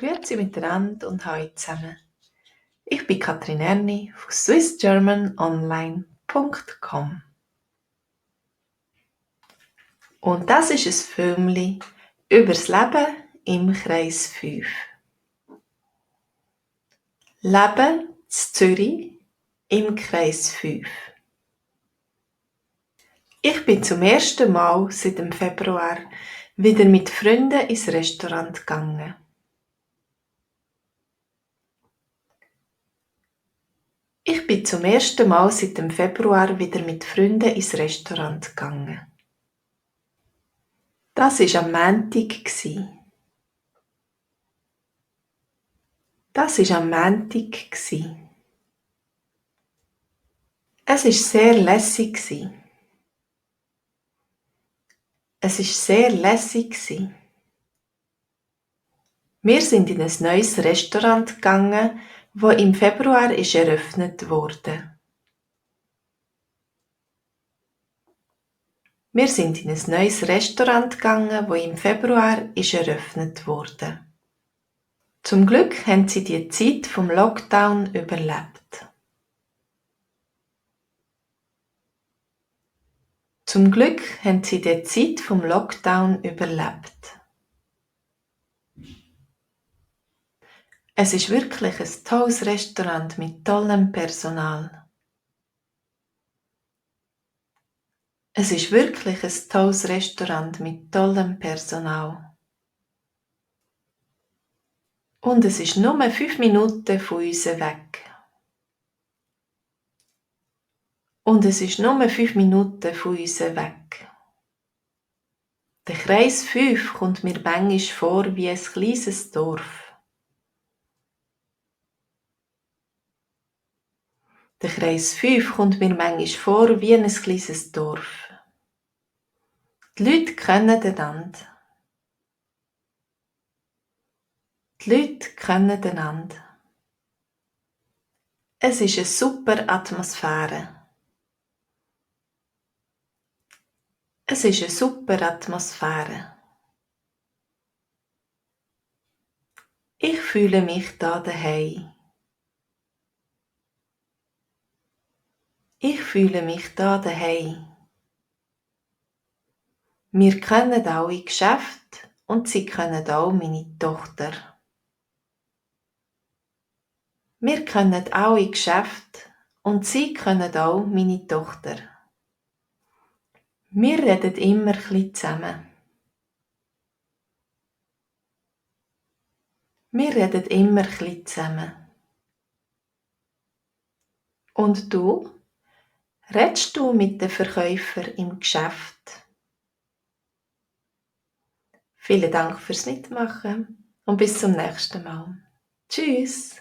Grüezi miteinander und hallo zusammen. Ich bin Katrin Erni von swissgermanonline.com und das ist ein Filmchen über das Leben im Kreis 5. Leben in Zürich im Kreis 5. Ich bin zum ersten Mal seit dem Februar wieder mit Freunden ins Restaurant gegangen. Ich bin zum ersten Mal seit dem Februar wieder mit Freunden ins Restaurant gegangen. Das war am Montag. Es war sehr lässig. Wir sind in ein neues Restaurant gegangen, das im Februar eröffnet wurde. Zum Glück haben sie die Zeit vom Lockdown überlebt. Es ist wirklich ein tolles Restaurant mit tollem Personal. Und es ist nur 5 Minuten von uns weg. Der Kreis 5 kommt mir manchmal vor wie ein kleines Dorf. Die Leute kennen einander. Es ist eine super Atmosphäre. Ich fühle mich da daheim. Wir kennen alle Geschäfte und sie kennen auch meine Tochter. Wir reden immer ein bisschen zusammen. Und du? Redest du mit den Verkäufern im Geschäft? Vielen Dank fürs Mitmachen und bis zum nächsten Mal. Tschüss!